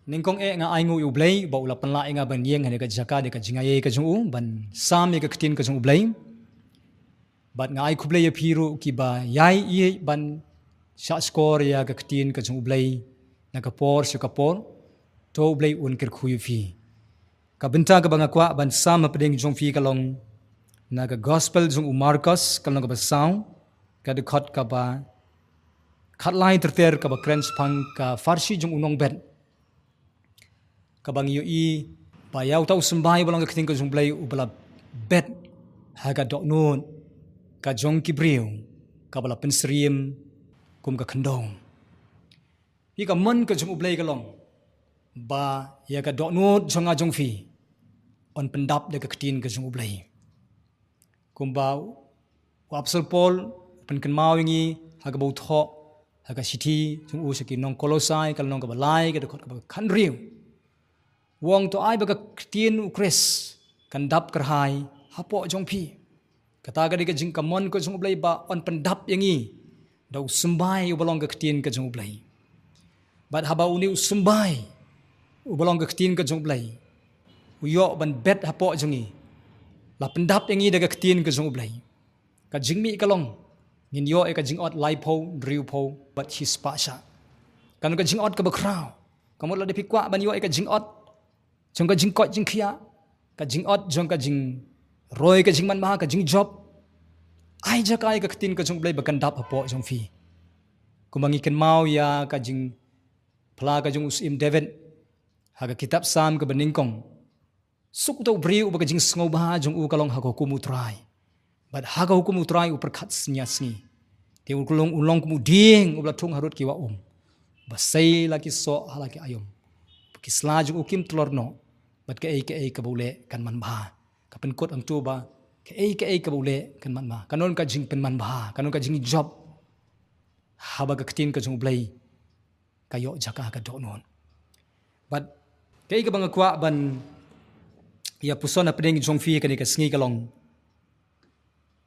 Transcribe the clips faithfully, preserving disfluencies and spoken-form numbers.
Nyngkong eh nga ai nguh ïa U Blei ba u la pynlah ïa nga ban ïeng ha kane ka jaka da ka jingaiei ka jong u ban sam ïa ka ktien ka jong U Blei. Bad nga ai khublei ïa phi ruh kiba ïai ïeit ban shahshkor ïa ka ktien ka jong U Blei na ka por sha ka por. To U Blei un kyrkhu ïa phi. Ka bynta kaba nga kwah ban sam hapdeng jong phi ka long na ka gospel jong u Markos ka lynnong kaba saw, ka dkhot kaba khatlai ter ter, kaba kren shaphang ka pharshi jong u nongbet, kaba ngi ïohi ba ïa uta u symbai uba long ka ktien ka jong U Blei uba la bet ha ka dohnud ka jong ki briew, kaba la pynsyriem kum ka khyndew. Phi, ka mon ka jong U Blei ka long ba ïa ka dohnud jong nga jong phi yn pyndap da ka ktien ka jong U Blei. Kumba u apostol Paul u pynkynmaw ïa ngi ha kaba u thoh ha ka shithi jong u sha ki nong Kolosai, ka lynnong kaba lai, ka dkhot kaba khathynriew. U ong, to ai ba ka ktien U Khrist kan dap kyrhai hapoh jong phi. Kata ka dei ka jingkmen ka jong U Blei ba yn pyndap ïa ngi da u symbai uba long ka ktien ka jong U Blei. Bad haba une u symbai uba long ka ktien ka jong U Blei u ïoh ban bet hapoh jong ngi, la pyndap ïa ngi da ka ktien ka jong U Blei. Ka jingmih ka long ngin ïoh ïa ka jingot laiphew, hynriewphew bad shispah shah. Kan ka jingot kaba khraw. Ka mut lada phi kwah ban ïoh ïa ka jingot jong ka jingkoit jingkhiah, ka jingot jong ka jingroi ka jingmanbha, ka jingjop, ai jaka ïa ka ktien ka jong U Blei ba kan dap hapoh jong phi. Kumba ngi kynmaw ïa ka jingphla ka jong u Syiem David ha ka kitab Salm kaba nyngkong. Suk uta u briew uba ka jingsngewbha jong u ka long ha ka hukum U Trai. Bad ha ka hukum U Trai u pyrkhat sngi ar sngi. Te u long, u long kum u dieng uba la thung harud ki wah um, ba sei la ki soh ha la ki aïom. Ba ki sla jong u kim tlor noh. Bad kaei kaei kaba u leh kan manbha. Ka pynkut hangto ba kaei kaei kaba u leh kan manbha. Kan don ka jingpynmanbha, kan don ka jingjop haba ka ktien ka jong U Blei ka ïoh jaka ha ka dohnud. Bad kaei kaba nga kwah ban ïa puson hapdeng jong phi kane ka sngi ka long,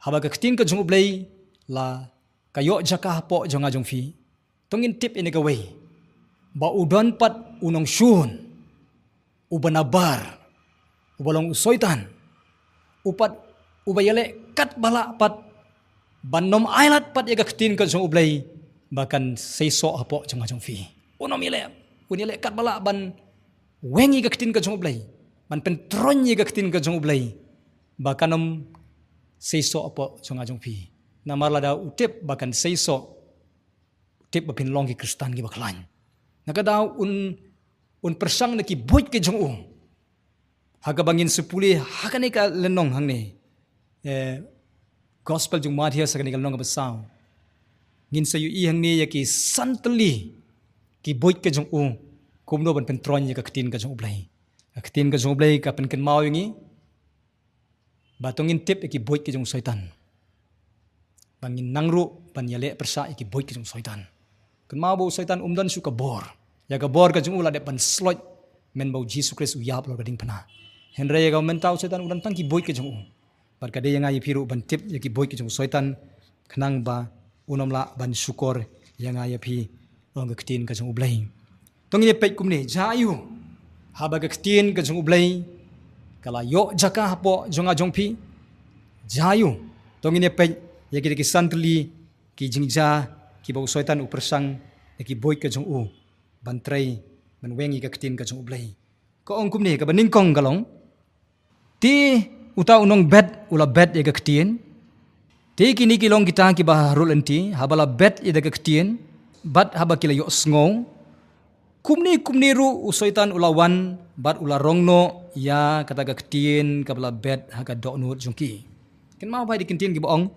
haba ka ktien ka jong U Blei la ka ïoh jaka hapoh jong nga jong phi, to ngin tip ïa kane kawei, ba u don pat u nongshun uba nabar, uba long u Soitan, u pat uba ïaleh katba lah pat ban nym ailad pat ïa ka ktien ka jong U Blei ba kan seisoh hapoh jong nga jong phi. U nym ïaleh, un ïaleh katba lah ban weng ïa ka ktien ka jong U Blei, ban pyntroiñ ïa ka ktien ka jong U Blei ba kan nym seisoh hapoh jong nga jong phi. Namar lada u tip ba kan seisoh, u tip ba phin long ki Khristan kiba khlaiñ. Na ka daw un, un pyrshang na ki buit ki jong u. Ha kaba ngin sa pule ha kane ka lynnong hangne, eh, gospel jong u Mathaios ha kane ka lynnong kaba saw, ngin sa ïohi hangne ïa ki san tylli ki buit ki jong u, kumno ban pyntroiñ ïa ka ktien ka jong U Blei. Ka ktien ka jong U Blei ka pynkynmaw ïa ngi ba to ngin tip ïa ki buit ki jong u Soitan. Ba ngin nang ruh ban ïaleh pyrshah ïa ki buit ki jong u Soitan. Kynmaw ba u Soitan um don shuh ka bor. Ïa ka bor ka jong u la dep ban sloit mynba u Jisu Khrist u ïap halor ka diengphna. Hynrei ïa ka mynta u Soitan u don tang ki buit ki jong u. Bad ka dei ïa nga ïa phi ruh ban tip ïa ki buit ki jong u Soitan, khnang ba un nym lah ban shukor ïa nga ïa phi, long ka ktien ka jong U Blei. To ngin ïa peit kumne, jia aiu haba ka ktien ka jong U Blei ka la ïoh jaka hapoh jong nga jong phi? Jia aiu? To ngin ïa peit ïa kita ki san tylli ki jingjia kiba u Soitan u pyrshang ïa ki buit ka jong u ban trei, ban weng ïa ka ktien ka jong U Blei. Ka ong kumne, kaba nyngkong ka long, te uta u nongbet u la bet ïa ka ktien. Te kine ki long kita kiba harud lynti, haba la bet ïa ka ktien bad haba ki la ïohsngew, kumne kumne ruh u Soitan u la wan bad u la rong noh ïa kata ka ktien kaba la bet ha ka dohnud jong ki. Kynmaw ba dei ka ktien kiba ong,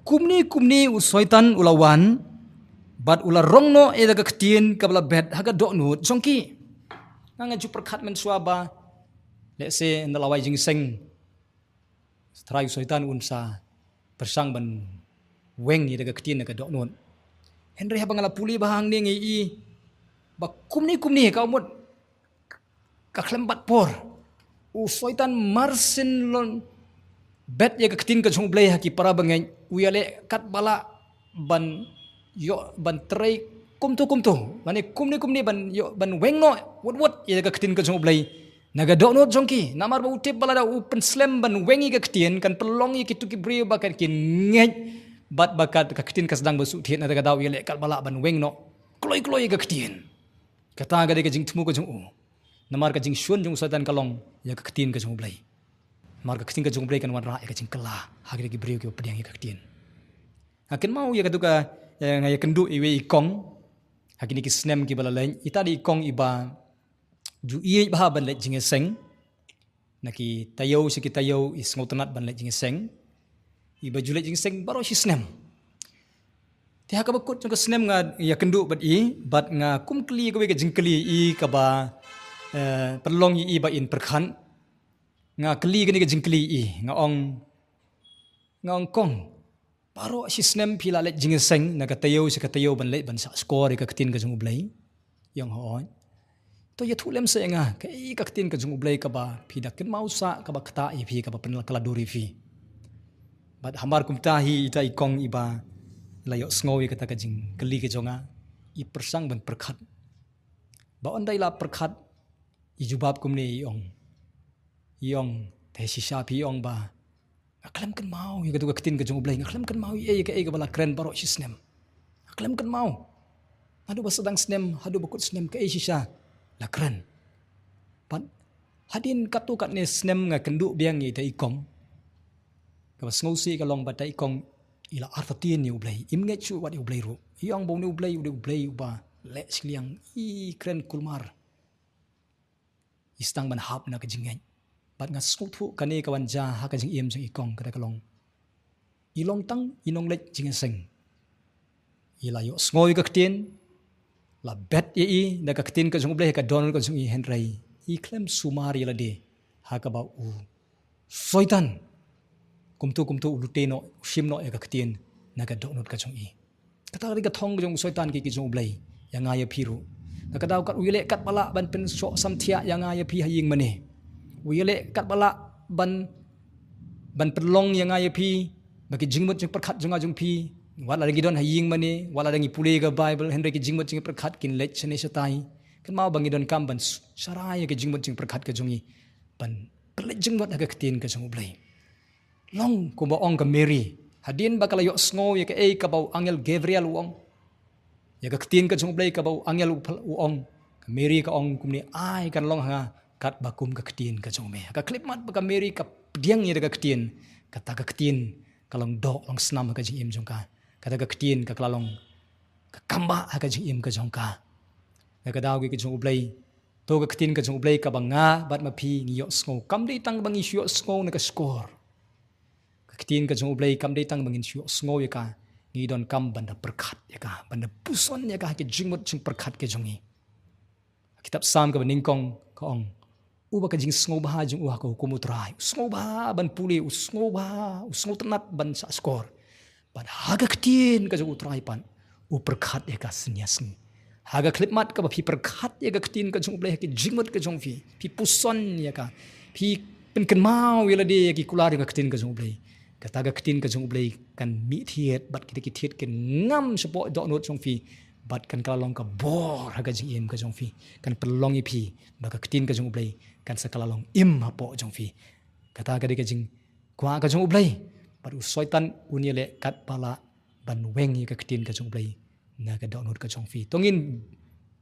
kumne kumne u Soitan u la wan bad u la rong noh ïa ka ktien kaba la bet ha ka dohnud jong ki. Nga nga ju pyrkhat mynshuwa ba, let's say, ynda la wai jingïaseng, Trai u Soitan un sa pyrshang ban weng ïa ka ktien ha ka dohnud. Hynrei haba nga la pule bha hangne nga ïohi ba kumne kumne, ka mut ka khlem bat por, u Soitan mar syn lon bet ïa ka ktien ka jong U Blei ha ki para bangeit, u ïaleh katba lah ban ïoh, ban trei kumto kumto, lane kumne kumne ban ïoh, ban weng noh wut wut ïa ka ktien ka jong U Blei na ka dohnud jong ki. Namar ba u tip ba lada u pynslem ban weng ïa ka ktien, kan pynlong ïa kito ki briew ba kan kin ngeit, bad ba ka ktien ka sdang ban shu thied. Na kata ka daw u ïaleh katba lah ban weng noh kloi kloi ïa ka ktien. Kata ka dei ka jingthmu ka jong u. Namar ka jingshun jong u Soitan ka long ïa ka ktien ka jong U Blei. Namar ka ktien ka jong U Blei kan wanrah ïa ka jingkylla ha kito ki briew kiba pdiang ïa ka ktien. Nga kynmaw ïa katu ka, eh, nga ïakynduh iwei i kong ha kine ki snem kiba la leit. Ita dei i kong iba ju ïeit bha ban leit jingïaseng. Na ki taïew sha ki taïew i sngewtynnat ban leit jingïaseng. Iba ju leit jingïaseng baroh shi snem. Te ha kaba kut jong ka snem nga ïakynduh bad i, bad nga kum kylli kawei ka jingkylli ïa i kaba, eh, pynlong ïa i ba in pyrkhat. Nga kylli kane ka jingkylli ïa i, nga ong, nga ong, "Kong, baroh shi snem phi la leit jingïaseng na ka taïew sha ka taïew ban leit ban shahshkor ïa ka ktien ka jong U Blei?" I ong, "Hooid." "To ïathuh lem seh ïa nga, kaei ka ktien ka jong U Blei kaba phi da kynmaw sah, kaba ktah ïa phi, kaba pynkylla dur ïa phi?" Bad hamar kumta hi ita i kong iba la ïohsngew ïa kata ka jingkylli ka jong nga, i pyrshang ban pyrkhat. Ba ynda i la pyrkhat, i jubab kumne, i ong, i ong, "Te shisha phi ong ba nga khlem kynmaw ïa katu ka ktien ka jong U Blei, nga khlem kynmaw ïa kaei kaba la kren baroh shi snem. Nga khlem kynmaw. Naduh ba sdang snem haduh ba kut snem kaei shisha la kren?" Bad hadien katto katne snem nga kynduh biang ïa ita i kong. Kaba sngewsih ka long ba ita i kong i la artatien ïa U Blei, im ngeit shuh wat ïa U Blei ruh. I ong ba une U Blei u dei U Blei uba leh shiliang, i kren kulmar. I sdang ban hap na ka jingngeit. Bad nga sngewthuh kane ka wan jia ha ka jingim jong i kong, kata ka long, i long tang i nongleit jingïaseng. I la ïohsngew ïa ka ktien, la bet ïa i da ka ktien ka jong U Blei ha ka dohnud ka jong i, hynrei i khlem sumar ïa lade ha kaba u Soitan kumto kumto u lute noh, u shim noh ïa ka ktien na ka dohnud ka jong i. Kata ka dei ka thong ka jong u Soitan ki, ki jong U Blei ïa nga ïa phi ruh. Na ka daw kat u ïaleh katba lah ban pynshoh samthiah ïa nga ïa phi ha ïing mane. U ïaleh katba lah ban, ban pynlong ïa nga ïa phi ba ki jingmut jingpyrkhat jong nga jong phi, wat la dang ngi don ha ïing mane, wat la dang ngi pule ka Baibl, hynrei ki jingmut jingpyrkhat kin leit shane shatai. Kynmaw ba ngi donkam ban s-, sharai ïa ki jingmut jingpyrkhat ka jong ngi, ban pynleit jingmut ha ka ktien ka jong U Blei. Long kumba ong ka Mary, hadien ba ka la ïohsngew ïa kaei kaba u angel Gabriel u ong, ïa ka ktien ka jong U Blei kaba u angel u phal-, u ong, ka Mary ka ong kumne, "Ai, kan long ha nga katba kum ka ktien ka jong me." Ha ka khyllipmat ba ka Mary ka pdiang ïa ka ktien, kata ka ktien ka long doh long snam ha ka jingim jong ka. Kata ka ktien ka la long ka kambah ha ka jingim ka jong ka. Na ka daw ki, ki jong U Blei, to ka ktien ka jong U Blei kaba nga bad ma phi ngi ïohsngew, kam dei tang ba ngi shu ïohsngew na ka shkor. Ka ktien ka jong U Blei kam dei tang ba ngin shu ïohsngew ïa ka, ngi donkam ban da pyrkhat ïa ka, ban da puson ïa ka ha ki jingmut jingpyrkhat ki jong ngi. Kitab Salm kaba nyngkong ka ong, uba ka jingsngewbha jong u ha ka hukum U Trai, u sngewbha ban pule, u sngewbha, u sngewtynnat ban shahshkor. Bad ha ka ktien ka jong U Trai pat u pyrkhat ïa ka synñia sngi. Ha ka khyllipmat kaba phi pyrkhat ïa ka ktien ka jong U Blei ha ki jingmut ka jong phi, phi puson ïa ka, phi pynkynmaw ïa lade ïa ki kular ïa ka ktien ka jong U Blei, kata ka ktien ka jong U Blei kan mih thied, bad kita ki thied kin ngam shapoh dohnud jong phi, bad kan kylla long ka bor ha ka jingim ka jong phi. Kan pynlong ïa phi ba ka ktien ka jong U Blei kan sa kylla long im hapoh jong phi. Kata ka dei ka jingkwah ka jong U Blei. Bad u Soitan un ïaleh katba lah ban weng ïa ka ktien ka jong U Blei na ka dohnud ka jong phi. To ngin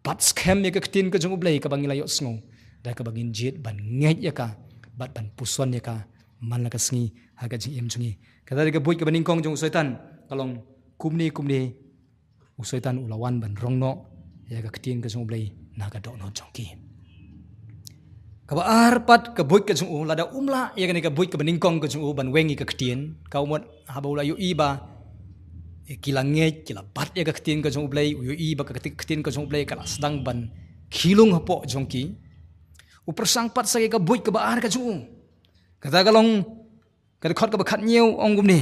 bat skhem ïa ka ktien ka jong U Blei kaba ngi la ïohsngew, da kaba ngin jied ban ngeit ïa ka bad ban puson ïa ka man la ka sngi ha ka jingim jong ngi. Kata dei ka buit kaba nyngkong jong u Soitan, ka long kumne kumne u Soitan u la wan ban rong noh ïa ka ktien ka jong U Blei na ka dohnud jong ki. Kaba ar pat ka buit ka jong u, lada um lah ïa kane ka buit kaba nyngkong ka jong u ban weng ïa ka ktien, ka mut haba u la ïohi ba, eh, ki la ngeit, ki la bat ïa ka ktien ka jong U Blei, u ïohi ba ka ktien ka jong U Blei ka la sdang ban khih lung hapoh jong ki, u pyrshang pat sa ïa ka buit kaba ar ka jong u. Kata ka long ka dkhot kaba khathynñiew, ong kumne: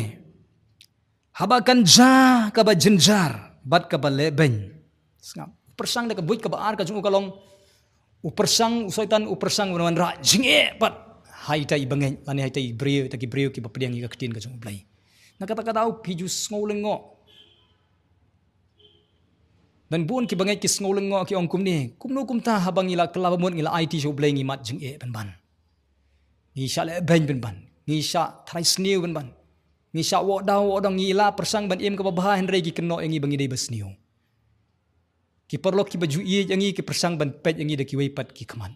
Haba kan jia kaba jynjar bad kaba lehbeiñ. Sngap. U pyrshang da ka buit kaba ar ka jong u ka long, u pyrshang, u Soitan u pyrshang ban wanrah jingeh pat ha ita i bangeit lane ha ita i briew, ita ki briew kiba pdiang ïa ka ktien ka jong U Blei. Na kata ka daw phi ju sngew lyngngoh. Don bun ki bangeit ki sngew lyngngoh, ki ong kumne, kumno kumta haba ngi la kylla ba mut, ngi la aiti sha U Blei, ngi mad jingeh pynban, ngi shah leh beiñ pynban, ngi shah tharai sniew pynban, ngi shah woh daw woh dong, ngi la pyrshang ban im kaba bha, hynrei ki kynnoh ïa ngi ba ngi dei ba sniew. Ki paralok kiba ju ïeit ïa ngi ki pyrshang ban peit ïa ngi da kiwei pat ki khmat.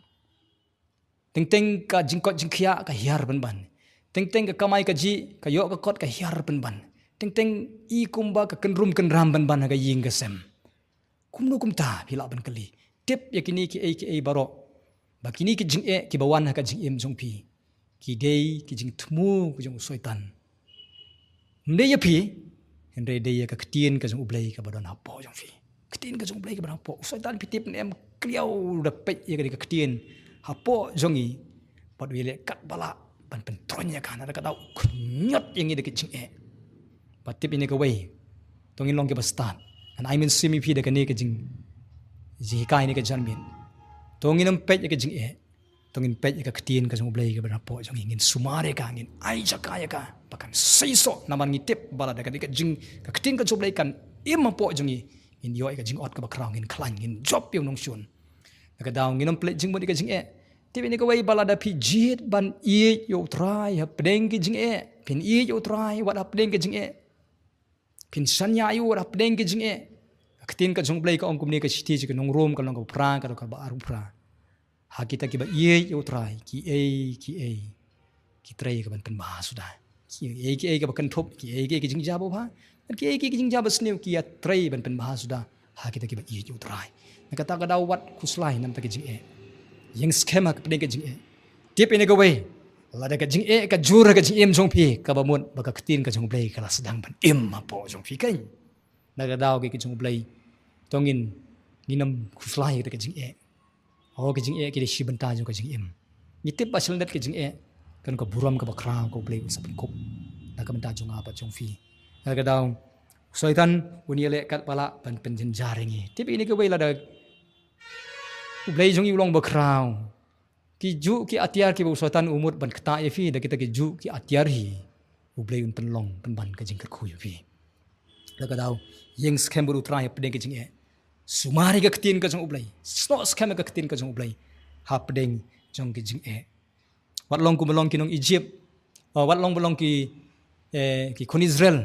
Teng teng ka jingkoit jingkhiah ka hiar pynban. Teng teng ka kamai kajih, ka ïoh ka kot ka hiar pynban. Teng teng i kumba ka kynrum kynram pynban ha ka ïing ka sem. Kumno kumta phi lah ban kylli? Tip ïa kine kiei kiei baroh, ba kine ki jingeh kiba wan ha ka jingim jong phi, ki dei ki jingthmu ka jong u Soitan. Ym dei ïa phi, hynrei dei ïa ka ktien ka jong U Blei kaba don hapoh jong phi. Ktien ka jong U Blei kaba don hapoh. U Soitan, phi tip ne em, khlem da peit ïa ka ktien hapoh jong ngi, bad u ïaleh katba lah ban pyntroiñ ïa ka, na kata ka daw u khñiot ïa ngi da ka jingeh. Bad tip ïa kane kawei, to ngin long kiba stad. Ngan ai mynsiem ïa phi da kane ka jing, jinghikai ne ka janmiet. To ngin ym peit ïa ka jingeh. To ngin peit ïa ka ktien ka jong U Blei kaba don hapoh jong ngi, ngin sumar ïa ka, ngin ai jaka ïa ka ba kan seisoh, namar ngi tip ba lada ka dei ka jing, ka ktien ka jong U Blei kan im hapoh jong ngi, ngin ïoh ïa ka jingot kaba khraw, ngin khlaiñ, ngin jop ïa u nongshun. Na kata ka daw ngin ym pynleit jingmut ïa ka jingeh. Tip ïa kane kawei, ba lada phi jied ban ïeit ïa U Trai hapdeng ka jingeh, phin ïeit ïa U Trai wat hapdeng ka jingeh, phin shaniah ïa u wat hapdeng ka jingeh. Ka ktien ka jong U Blei ka ong kumne, ka shithi sha ki nong Rom, ka lynnong kaba phra, ka dkhot ba arphew phra: Ha kita kiba ïeit ïa U Trai, kiei kiei ki trei ka ban pynbha suda. Kiei kiei kaba kynthup, kiei kiei ki jingjia babha, bad kiei kiei ki jingjia basniew, ki ïatrei ban pynbha suda ha kita kiba ïeit ïa U Trai. Na kata ka daw wat khuslai na ka bynta ka jingeh. Ïeng skhem ha ka pdeng ka jingeh. Tip ïa kane kawei, lada ka jingeh ka jur ha ka jingim jong phi, kaba mut ba ka ktien ka jong U Blei ka la sdang ban im hapoh jong phi keiñ. Na kata ka daw, ki, ki jong U Blei, to ngin, ngin ym khuslai ïa ka jingeh. Oh, ka jingeh ka dei shi bynta jong ka jingim. Ngi tip ba sha lyndet ka jingeh ka don ka burom kaba khraw kaba U Blei un sa pynkup na ka bynta jong nga bad jong phi. Na kata ka daw, u Soitan un ïaleh katba lah ban pynjynjar ïa ngi. Tip ïa kane kawei, lada U Blei jong ngi u long ba khraw, ki juh ki atiar kiba u Soitan u mut ban ktah ïa phi, da kita ki juh ki atiar hi U Blei un pynlong pynban ka jingkyrkhu ïa phi. Na kata ka daw, ïeng skhem bad U Trai hapdeng ka jingeh. Sumar ïa ka ktien ka jong U Blei. Snoh skhem ïa ka ktien ka jong U Blei hapdeng jong ka jingeh. Wat long kumba long ki nong Egypt, oh, wat long ba long ki, eh, ki khun Israel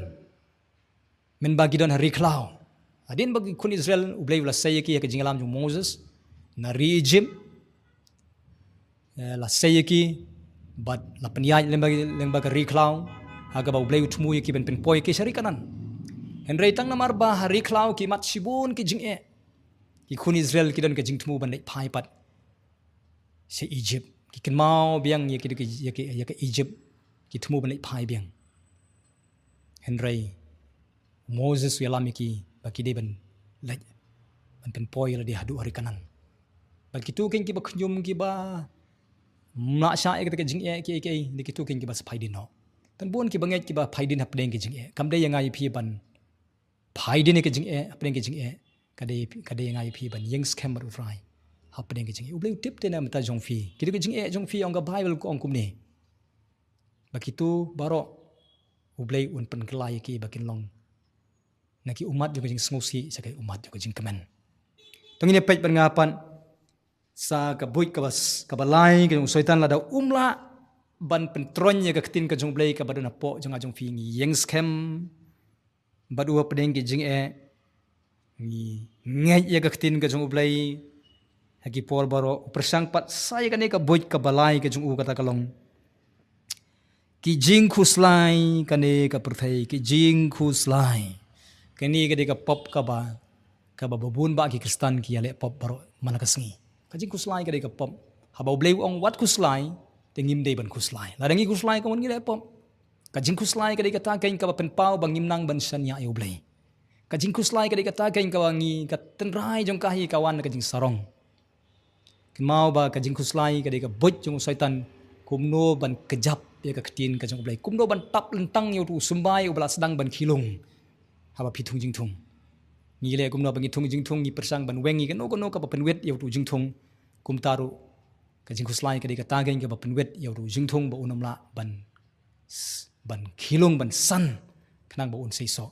mynba ki don ha ri khlaw. Hadien ba ki khun Israel, U Blei u la sei ïa ki ha ka jingïalam jong u Moses na ri Egypt. Eh, la sei ïa ki bad la pynïaid lyngba, lyngba ka ri khlaw, ha kaba U Blei u thmu ïa ki ban pynpoi ïa ki sha ri Kanaan. Hynrei tang namar ba ha ri khlaw ki mad shibun ki jingeh, ki khun Israel ki don ka jingthmu ban leit phai pat sha Egypt. Ki kynmaw biang ïa ki, ïa ki, ïa ka Egypt, ki thmu ban leit phai biang. Hynrei u Moses u ïalam ïa ki ba ki dei ban leit ban pynpoi ïa lade haduh ha ri Kanaan. Bad kito keiñ kiba khñium, kiba ym lah shah ïa kata ka jingeh kiei kiei, dei kito keiñ kiba sa phai dien noh. Tang bun ki bangeit kiba phai dien hapdeng ka jingeh. Kam dei ïa nga ïa phi ban phai dien ïa ka jingeh hapdeng ka jingeh. Ka dei, ka dei ïa nga ïa phi ban ïeng skhem bad U Trai hapdeng ka jingeh. U Blei u tip te na ka bynta jong phi. Kito ki jingeh jong phi, ong ka Baibl ka ong kumne, ba kito baroh U Blei un pynkylla ïa ki ba kin long na ki ummat jong ka jingsngewsih sha ki ummat jong ka jingkmen. To ngin ïa peit bad nga pat sa ka buit kaba s-, kaba lai ka jong u Soitan. Lada um lah ban pyntroiñ ïa ka ktien ka jong U Blei kaba don hapoh jong nga jong phi, ngi ïeng skhem bad u hapdeng ki jingeh, ngi ngeit ïa ka ktien ka jong U Blei ha ki por baroh. U pyrshang pat sa ïa kane ka buit kaba lai ka jong u, kata ka long: Ki jingkhuslai kane ka pyrthei, ki jingkhuslai. Kane ka dei ka pop kaba, kaba bun bah ki Khristan ki ïaleh pop baroh man la ka sngi. Ka jingkhuslai ka dei ka pop. Haba U Blei u ong wat khuslai, te ngim dei ban khuslai. Lada ngi khuslai, ka mut ngi leh pop. Ka jingkhuslai ka dei kata keiñ kaba pynpaw ba ngim nang ban shaniah ïa U Blei. Ka jingkhuslai ka dei kata keiñ kaba ngi, ka tynrai jong ka hi ka wan na ka jingsarong. Kynmaw ba ka jingkhuslai ka dei ka buit jong u Soitan, kumno ban kjap ïa ka ktien ka jong U Blei, kumno ban tap lyntang ïa uto u symbai uba la sdang ban khie lung haba phi thung jingthung. Ngi leh kumno ba ngi thung jingthung, ngi pyrshang ban weng ïa kano kano kaba pynwit ïa uto u jingthung. Kumta ruh ka jingkhuslai ka dei kata keiñ kaba pynwit ïa uto u jingthung ba un ym lah ban s-, ban khie lung, ban san, khnang ba un seisoh.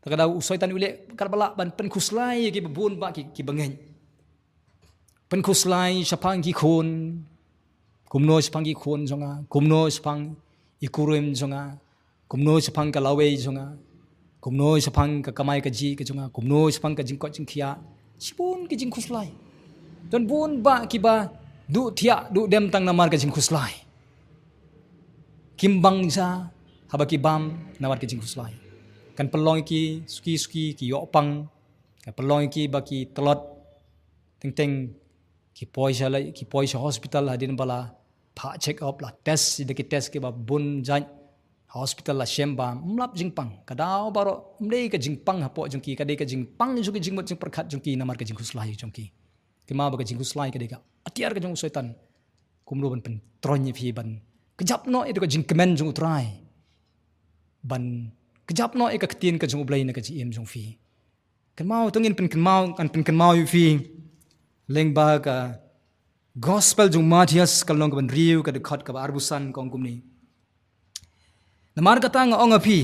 Te ka daw u Soitan u leh katba lah ban pynkhuslai ïa kiba bun bah ki, kiba ngeit. Pynkhuslai shaphang ki khun. Kumno shaphang ki khun jong nga, kumno shaphang i kurim jong nga, kumno shaphang ka lawei jong nga, kumno shaphang ka kamai kajih ka jong nga, kumno shaphang ka jingkoit jingkhiah. Shibun ki jingkhuslai. Don bun bah kiba duh thiah duh dem tang namar ka jingkhuslai. Kim bang ja haba ki bam namar ka jingkhuslai. Kan pynlong ïa ki suki suki, ki ïoh pang. Kan pynlong ïa ki ba ki tlot. Teng teng ki poi sha la, ki poi sha hospital hadien ba la phah check up, la test ïa ki test kiba bun jait. Ha hospital la shem ba ym lap jingpang. Ka daw baroh ym dei ka jingpang hapoh jong ki, ka dei ka jingpang jong ki jingmut jingpyrkhat jong ki namar ka jingkhuslai jong ki. Kynmaw ba ka jingkhuslai ka dei ka atiar ka jong u Soitan. Kumno ban pyntroiñ ïa phi ban kjap noh ïa ka jingkmen jong u Trai. Ban kjap noh ïa ka ktien ka jong u Blei na ka jingim jong phi. Kynmaw, to ngin pynkynmaw, kan pynkynmaw ïa phi lyngba ka Gospel jong u Mathaios ka lynnong kaba hynriew ka dkhot kaba arphew san, ka ong kumne. Namar kata nga ong ïa phi,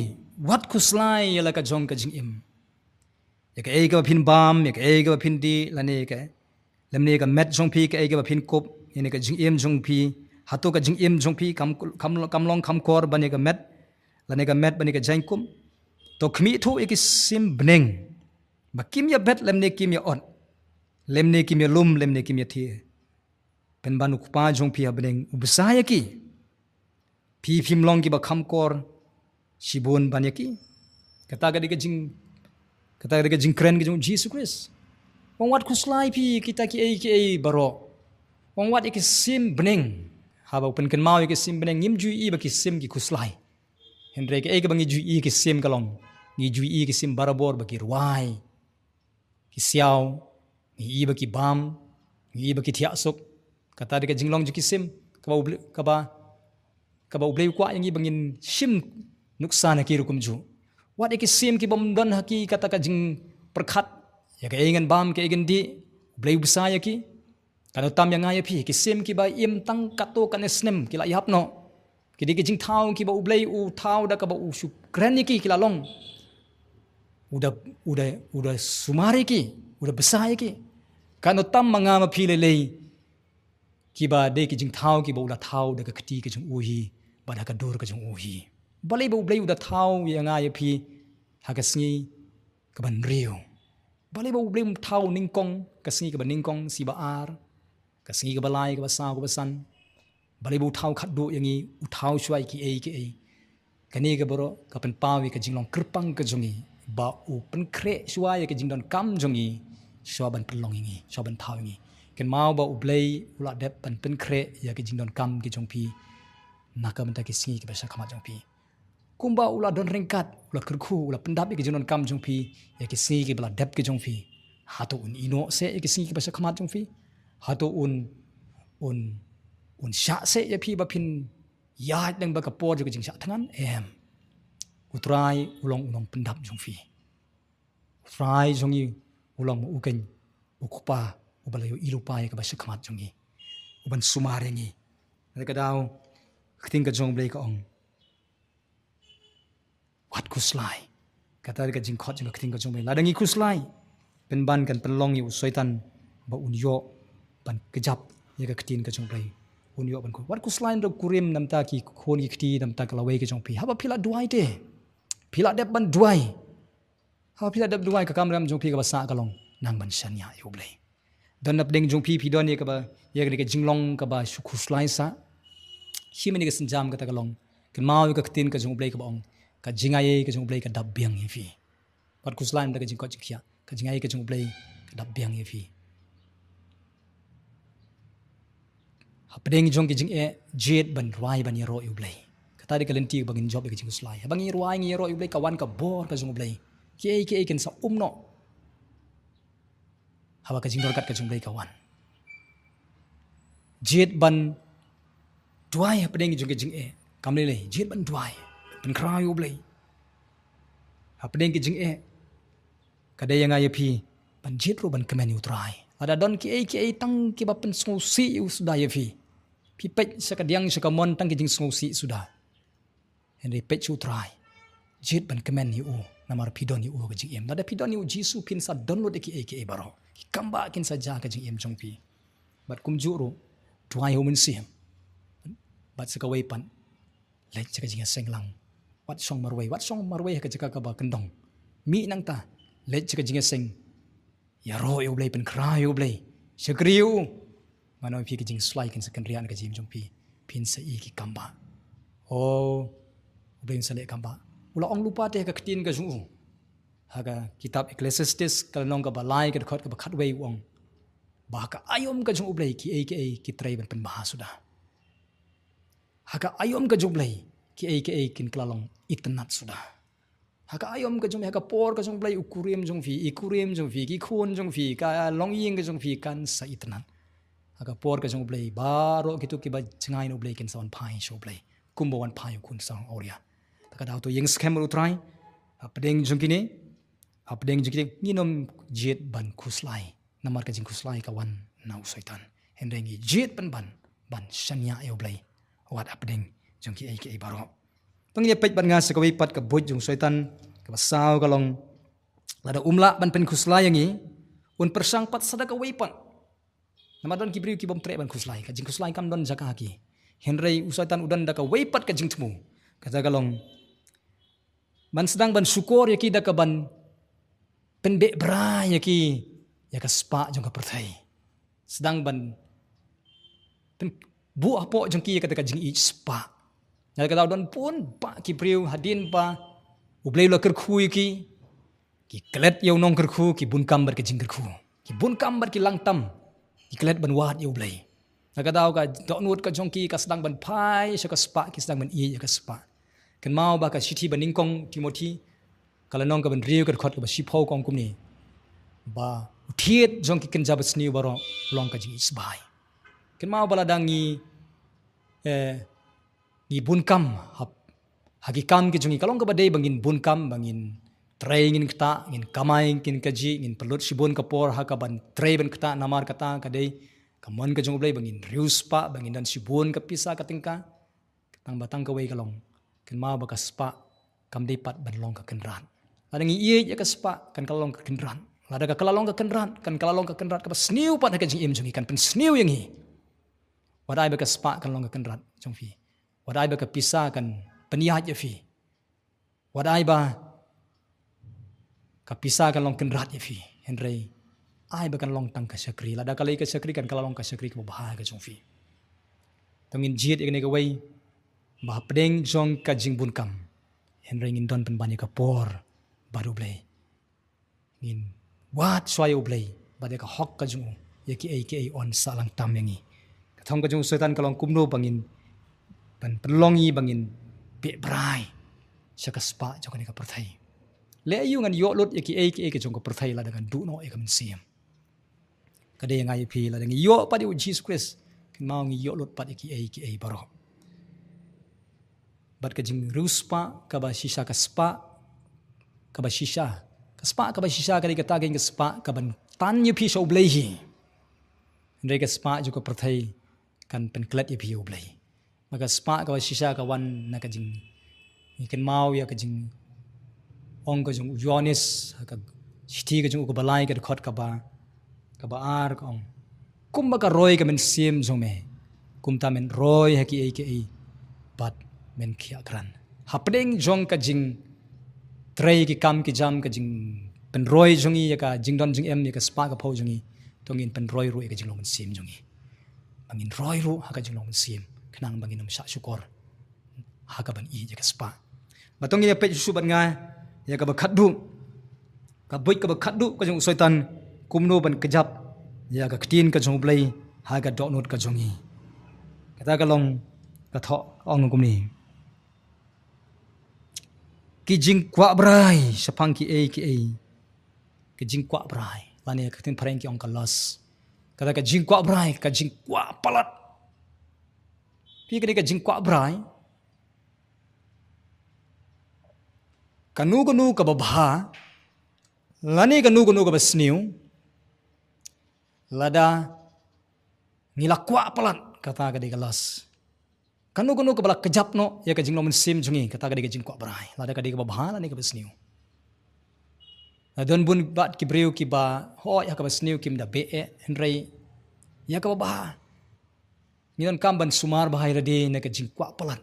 wat khuslai ïa la ka jong ka jingim. Ïa kaei kaba phin bam, ïa kaei kaba phin dih, lane ka, lymne ka met jong phi kaei kaba phin kup, ïa ne ka jingim jong phi, hato ka jingim jong phi kam, kam, kam long kham kor ban ïa ka met, lane ka met ban ïa ka jaiñkup. To khmih thuh ïa ki sim bneng ba kim ïa bet lymne kim ïa ot, lymne kim ïa lum, lymne kim ïa thiah. Pynban u Kpa jong phi ha bneng u bsa ïa ki. Phi phim long kiba kham kor shibun ban ïa ki. Kata ka dei ka jing, kata ka dei ka jingkren ka jong u Jisu Khrist. Ong wat khuslai phi kita kiei kiei baroh. Ong wat ïa ki sim bneng. Haba u pynkynmaw ïa ki sim bneng ngim ju ïohi ba ki sim ki khuslai. Hynrei kaei kaba ngi ju ïohi ki sim ka long, ngi ju ïohi ki sim barabor ba ki rwai, ki siaw, ngi ïohi ba ki bam, ngi ïohi ba ki thiah suk. Kata dei ka jinglong jong ki sim kaba u Blei, kaba, kaba u Blei u kwah ïa ngi ba ngin shim nuksan ha ki ruh kumjuh. Wat ïa ki sim ki bym don ha ki kata ka jingpyrkhat ïa kaei ngan bam, kaei ngan dih, u Blei u bsa ïa ki. Kan ym tam ïa nga ïa phi, ki sim kiba im tang katto katne snem ki la ïap noh. Ki dei ki jingthaw kiba u Blei u thaw da kaba u shu kren ïa ki, ki la long. U da, u da, u da sumar ïa ki, u da bsa ïa ki. Kan ym tam ma nga ma phi lei lei, kiba dei ki jingthaw kiba u la thaw da ka kti ka jong u hi bad ha ka dur ka jong u hi. Balei ba u Blei u da thaw ïa nga ïa phi ha ka sngi kaba hynriew? Balei ba u Blei um thaw nyngkong, ka sngi kaba nyngkong, sngi ba ar, ka sngi kaba lai, kaba saw, kaba san? Balei ba u thaw khatduh ïa ngi, u thaw shuwa ïa kiei kiei? Kane ka baroh ka pynpaw ïa ka jinglong kyrpang ka jong ngi ba u pynkhreh shuwa ïa ka jingdonkam jong ngi, shuwa ban pynlong ïa ngi, shuwa ban thaw ïa ngi. Kynmaw ba u Blei u la dep ban pynkhreh ïa ka jingdonkam ka jong phi na ka bynta ki sngi kiba sha khmat jong phi. Kumba u la don ryngkat, u la kyrkhu, u la pyndap ïa ki jingdonkam jong phi ïa ki sngi kiba la dep ki jong phi. Hato un ïehnoh seh ïa ki sngi kiba sha khmat jong phi? Hato un, un, un shah seh ïa phi ba phin ïaid lyngba ka por jong ka jingshah thngan? Em. U Trai u long u nongpyndap jong phi. U Trai jong ngi u long ma u keiñ u Kpa uba la ïohi lypa ïa kaba sha khmat jong ngi, u ban sumar ïa ngi. Te ka daw, ka ktien ka jong u Blei ka ong, wat khuslai. Kata ka jingkhot jong ka ktien ka jong u Blei, lada ngi khuslai, pynban kan pynlong ïa u Soitan ba un ïoh ban kjap ïa ka ktien ka jong u Blei. Un ïoh ban khot, wat khuslai na u kurim, namar ki khun ki kti, namar ka lawei ka jong phi. Haba phi la duwai te, phi la dep ban duwai. Haba phi la dep duwai, ka kamram jong phi kaba sah ka long nang ban shaniah ïa u Blei. Don na pdeng jong phi, phi don ïa kaba, ïa ka jinglong kaba shu khuslai sah. Shim ïa ka sienjam kata ka long, kynmaw ïa ka ktien ka jong u Blei kaba ong, ka jingaiei ka jong u Blei ka dap biang ïa phi. Wat khuslai na ka jingkoit jingkhiah, ka jingaiei ka jong u Blei ka dap biang ïa phi. Hapdeng jong ki jingeh, jied ban rwai ban ïaroh ïa u Blei. Kata dei ka lynti ba ngin jop ïa ka jingkhuslai. Haba ngi rwai ngi ïaroh ïa u Blei, ka wan ka bor ka jong u Blei. Kiei kiei kin sa um noh haba ka jingdon ryngkat ka jong u Blei ka wan. Jied ban duwai hapdeng jong ki jingeh. Kam lei lei, jied ban duwai, pynkhraw ïa u Blei. Hapdeng ki jingeh, ka dei ïa nga ïa phi ban jied ruh ban kmen ïa u Trai. Lada don kiei kiei tang kiba pynsngewsih ïa u suda ïa phi, phi peit sha ka diang sha ka mon tang ki jingsngewsih suda. Hynrei peit sha u Trai, jied ban kmen ïa u. Namar phi don ïa u ka jingim. Lada phi don ïa u Jisu phin sa don lut ïa kiei kiei baroh. Ki kam ba kin sa jia ka jingim jong phi. Bad kumjuh ruh, duwai ha u Mynsiem. Bad sa kawei pat, leit sha ka jingïaseng lang. Wat shong marwei, wat shong marwei ha ka jaka kaba kyndong. Mih nangta, leit sha ka jingïaseng. Ïaroh ïa u Blei, pynkhraw ïa u Blei. Shakri ïa u. Ngan ong ïa phi ka jingkhuslai kan sa kynriah na ka jingim jong phi. Phin sa ïoh ki kam ba. O, u Blei un sa leh kam ba. U la ong lypa te ha ka ktien ka jong u. Ha ka kitab Ecclesiastes ka lynnong kaba lai ka dkhot kaba khatwei u ong. Ba ha ka aïom ka jong u Blei kiei kiei ki trei ban pynbha suda. Ha ka aïom ka jong u Blei kiei kiei kin kylla long itynnad suda. Ha ka aïom ka jong u Blei, ha ka por ka jong u Blei, u kurim jong phi, i kurim jong phi, ki khun jong phi, ka longïing ka jong phi kan sa itynnad. Ha ka por ka jong u Blei, baroh kito kiba jngai na u Blei kin sa wan phai sha u Blei. Kumba wan phai u khun sawdong awria. Ta ka daw to ïeng skhem bad u Trai. Hapdeng jong kine, hapdeng jong kine, ngin ym jied ban khuslai. Namar ka jingkhuslai ka wan na u Soitan. Hynrei ngi jied pynban ban shaniah ïa u Blei. Wat hapdeng jong kiei kiei baroh. To ngin ïa peit bad nga sa kawei pat ka buit jong u Soitan, kaba saw ka long. Lada um lah ban pynkhuslai ïa ngi, un pyrshang pat sa da kawei pat. Namar don ki briew ki bym treh ban khuslai, ka jingkhuslai kam don jaka ha ki. Hynrei u Soitan u don da kawei pat ka jingthmu. Kata ka long. Ban sdang ban shukor ïa ki da kaban pynbeh brai ïa ki ïa ka spah jong ka pyrthei. Sdang ban pynbuh hapoh jong ki ïa kata ka jingïeit spah. Ïa kata don bun bah ki briew hadien ba u Blei u la kyrkhu ïa ki. Ki klet ïa u nongkyrkhu, ki bun kam bad ka jingkyrkhu. Ki bun kam bad ki lang tam. Ki klet ban wad ïa u Blei. Na ka daw ka dohnud ka jong ki ka sdang ban phai sha ka spah, ki sdang ban ïeit ïa ka spah. Kynmaw ba ka shithi ba nyngkong Timothi, ka lynnong kaba hynriew ka dkhot kaba shiphew ka ong kumne. Ba u thied jong ki kynja basniew baroh u long ka jingïeit sbai. Kynmaw ba lada ngi, eh, ngi bun kam, ha, ha ki kam ki jong ngi ka long kaba dei ba ngin bun kam, ba ngin trei ngin ktah, ngin kamai ngin kajih, ngin pynlut shibun ka por ha kaban trei ban ktah namar kata ka dei ka mon ka jong u Blei ba ngin riewspah, ba ngin don shibun ka pisa ka tyngka. Tang ba tang kawei ka long, kynmaw ba ka spah kam dei pat ban long ka kynrad. Lada ngi ïeit ïa ka spah kan ka long ka kynrad. Lada ka la long ka kynrad, kan ka la long ka kynrad kaba sniew pat ha ka jingim jong ngi, kan pynsniew ïa ngi. Wat ai ba ka spah kan long ka kynrad jong phi. Wat ai ba ka pisa kan pynïaid ïa phi. Wat ai ba ka pisa kan long kynrad ïa phi. Hynrei ai ba kan long tang ka shakri. Lada ka lei ka shakri kan ka la long ka shakri kaba bha ka jong phi. To ngin jied ïa kane kawei ba hapdeng jong ka jingbun kam. Hynrei ngin don pynban ïa ka por bad u Blei. Ngin wad shuwa ïa u Blei bad ïa ka hok ka jong u, ïa kiei kiei un sah lang tam ïa ngi. Ka thong ka jong u Soitan ka long kumno ba ngin ban pynlong ïa ba ngin beh brai sha ka spah jong kane ka pyrthei. Leh aïu ngan ïoh lut ïa kiei kiei ka jong ka pyrthei lada ngan duh noh ïa ka mynsiem. Ka dei nga ïa phi lada ngi ïoh pat ïa u Jisu Khrist, kynmaw ngi ïoh lut pat ïa kiei kiei baroh. Bad ka jingriewspah kaba shisha, ka spah kaba shisha, ka spah kaba shisha ka dei kata ka spah kaban tan ïa phi sha u Blei hi. Hynrei ka spah jong ka pyrthei kan pynklet ïa phi ïa u Blei. Ma ka spah kaba shisha ka wan na ka jing, ngi kynmaw ïa ka jingong ka jong u Ïoannis ha ka shithi ka jong u kaba lai ka dkhot kaba, kaba ar ka ong. Kumba ka roi ka mynsiem jong me, kumta men roi ha kiei kiei bad men khiah kren. Hapdeng jong ka jingtrei ki kam ki jam, ka jingpynroi jong ngi ïa ka jingdon jingem, ïa ka spah ka phew jong ngi, to ngin pynroi ruh ïa ka jinglong mynsiem jong ngi. Ba ngin roi ruh ha ka jinglong mynsiem khnang ba ngin ym shah shukor ha kaban ïeit ïa ka spah. Ba to ngin ïa peit shuh shuh bad nga ïa kaba khatduh, ka buit kaba khatduh ka jong u Soitan, kumno ban kjap ïa ka ktien ka jong u Blei ha ka dohnud ka jong ngi. Kata ka long, ka thoh ong kumne. Ki jingkwah brai shaphang kiei kiei. Ki jingkwah brai lane ka ktien phareng ki ong ka lust. Kata ka jingkwah brai, ka jingkwah palat. Phi, ka dei ka jingkwah brai. Kano kano kaba bha lane kano kano kaba sniew, lada ngi la kwah palat, kata ka dei ka lust. Kano kano kaba la kjap noh ïa ka jinglong mynsiem jong ngi, kata ka dei ka jingkwah brai, lada ka dei kaba bha lane kaba sniew. La don bun bad ki briew kiba hoi ha kaba sniew kim da beh eh, hynrei ïa kaba bha ngi donkam ban sumar bha ïa lade na ka jingkwah palat.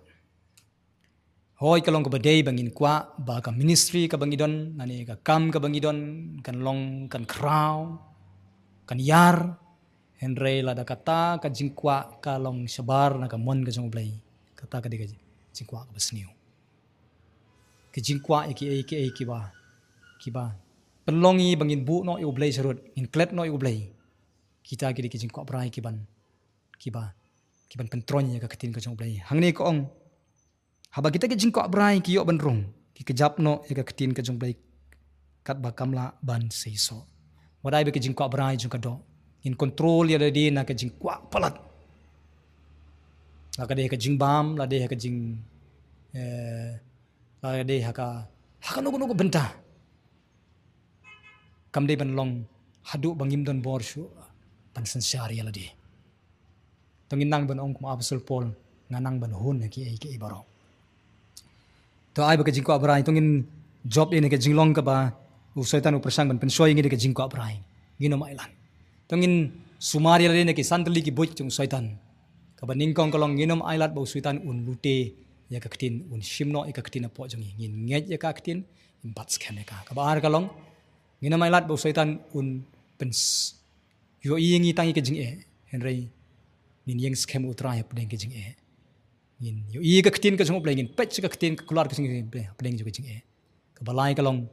Hoi ka long kaba dei ba ngin kwah ba ka ministry kaba ngi don, lane ka kam kaba ngi don, kan long kan khraw, kan ïar, hynrei lada kata ka jingkwah ka long shabar na ka mon ka jong U Blei, kata ka dei ka jingkwah kaba sniew. Ka jingkwah ïa kiei kiei kiba, kiba pynlong ïa ba ngin buh noh ïa U Blei sharud, ngin klet noh ïa U Blei. Kita ki dei ki jingkwah brai kiban, kiba, kiban pyntroiñ ïa ka ktien ka jong U Blei. Hangne ka ong, haba kita ki jingkwah brai ki ïoh ban rung, ki kjap noh ïa ka ktien ka jong U Blei katba kam lah ban seisoh. Wat ai ba ki jingkwah brai jong ka doh ngin control ïa lade na ka jingkwah palat. La ka dei ha ka jingbam, la dei ha ka jing, eh, la ka dei ha ka, ha kano kano ka bynta. Kam dei ban long haduh ba ngim don bor shuh ban synshar ïa lade. To ngin nang ban ong kum u Apostol Paul, nga nang ban hun ha kiei kiei baroh. To ai ba ka jingkwah brai, to ngin jop ïa kane ka jinglong kaba u Soitan u pyrshang ban pynshoi ïa ngi da ka jingkwah brai. Ngin ym ailad. To ngin sumar ïa lade na ki san tylli ki buit jong u Soitan. Kaba nyngkong ka long ngin ym ailad ba u Soitan un lute ïa ka ktien, un shim noh ïa ka ktien hapoh jong ngi. Ngin ngeit ïa ka ktien, ngin bat skhem ïa ka. Kaba ar ka long ngin ym ailad ba u Soitan un pyn s-, ïohi ïa ngi tang ïa ka jingeh, hynrei ngin ïeng skhem U Trai hapdeng ka jingeh. Ngin ïohi ïa ka ktien ka jong U Blei, ngin peit sha ka ktien, ka kular ka jong U Blei hapdeng jong ka jingeh. Kaba lai ka long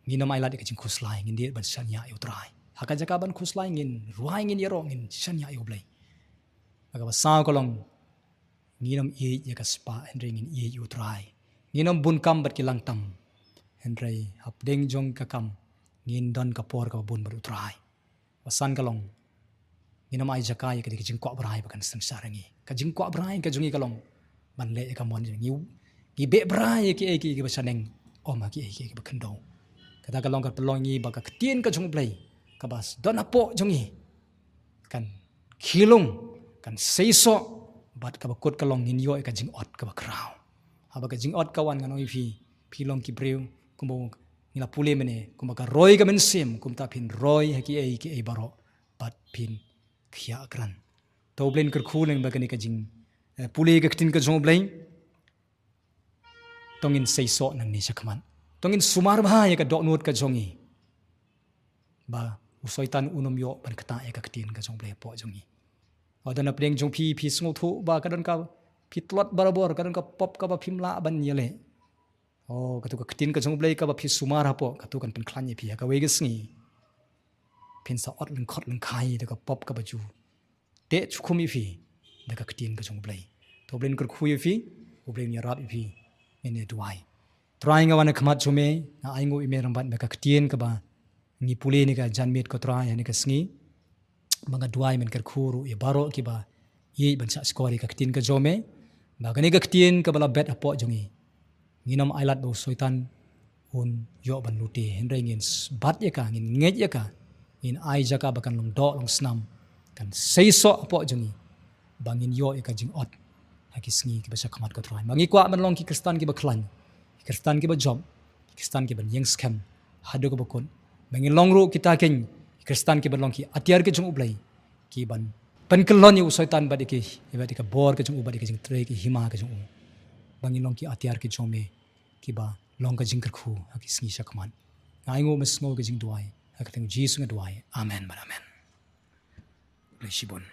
ngin ym ailad ïa ka jingkhuslai, ngin ïeit ban shaniah ïa U Trai. Ha ka jaka ban khuslai ngin rwai, ngin ïaroh, ngin shaniah ïa U Blei. Kaba saw ka long ngin ym ïeit ïa ka spah, hynrei ngin ïeit ïa U Trai. Ngin ym bun kam bad ki langtam, hynrei hapdeng jong ka kam ngin don ka por kaba bun bad U Trai. Ba san ka long ngin ym ai jaka ïa ka jingkwah brai ba kan synshar ïa ngi. Ka jingkwah brai ka jong ngi ka long ban leh ïa ka mon jong ngi. Ngi beh brai ïa kiei kiei kiba shaneng, ym ha kiei kiei kiba khyndew. Kata ka long ka pynlong ïa ngi ba ka ktien ka jong U Blei kaba don hapoh jong ngi kan khilung, kan seisoh, bad kaba kut ka long ngin ïoh ïa ka jingot kaba khraw. Haba ka jingot ka wan, ngan ong ïa phi, phi long ki briew kumba ngi la pule mynne, kumba ka roi ka mynsiem, kumta phin roi ha kiei kiei baroh bad phin khiah kren. To U Blei un kyrkhu lem ba kane ka jing, eh, pule ka ktien ka jong U Blei. To ngin seisoh nangne shakhmat. To ngin sumar bha ïa ka dohnud ka jong ngi, ba u Soitan un ym ïoh ban ktah ïa ka ktien ka jong U Blei hapoh jong ngi. Lada na pdeng jong phi, phi sngewthuh ba ka don ka, phi tlot barabor, ka don ka pop kaba phim lah ban ïaleh. Oh, kato ka ktien ka jong U Blei kaba phi sumar hapoh, kato kan pynkhlaiñ ïa phi ha kawei ka sngi. Phin sa ot lyngkhot lyngkhai da ka pop kaba ju teh jukut ïa phi da ka ktien ka jong U Blei. To U Blei un kyrkhu ïa phi, U Blei un ïarap ïa phi. Ngin ïa duwai. Trai, nga wan ha khmat jong me, nga ainguh ïa me rangbah ba ka ktien kaba ngi pule ha kane ka janmiet, ko Trai, ha kane ka sngi. Ba nga duwai men kyrkhu ruh ïa baroh kiba ïeit ban shah shkor ïa ka ktien ka jong me. Ba kane ka ktien kaba la bet hapoh jong ngi, ngin ym ailad ba u Soitan un ïoh ban lute, hynrei ngin s-, bat ïa ka, ngin ngeit ïa ka, ngin ai jaka ba kan long doh long snam, kan seisoh hapoh jong ngi, ba ngin ïoh ïa ka jingot ha ki sngi kiba shakhmat, ko Trai. Ba ngi kwah ban long ki Khristan kiba khlaiñ, ki Khristan kiba jop, ki Khristan kiban ïeng skhem haduh kaba kut. Ba ngin long ruh kita ki Khristan kiban long ki atiar ki jong U Blei, kiban pynkyllon ïa u Soitan bad ïa ki, bad ïa ka bor ka jong u, bad ïa ka jingtrei, ki hima ka jong u. Ba ngin long ki atiar ki jong me kiba long ka jingkyrkhu ha ki sngi shakhmat. Nga ainguh, me sngew ka jingduwai. Ha ka kyrteng Jisu nga duwai. Amen bad amen. Khublei shibun.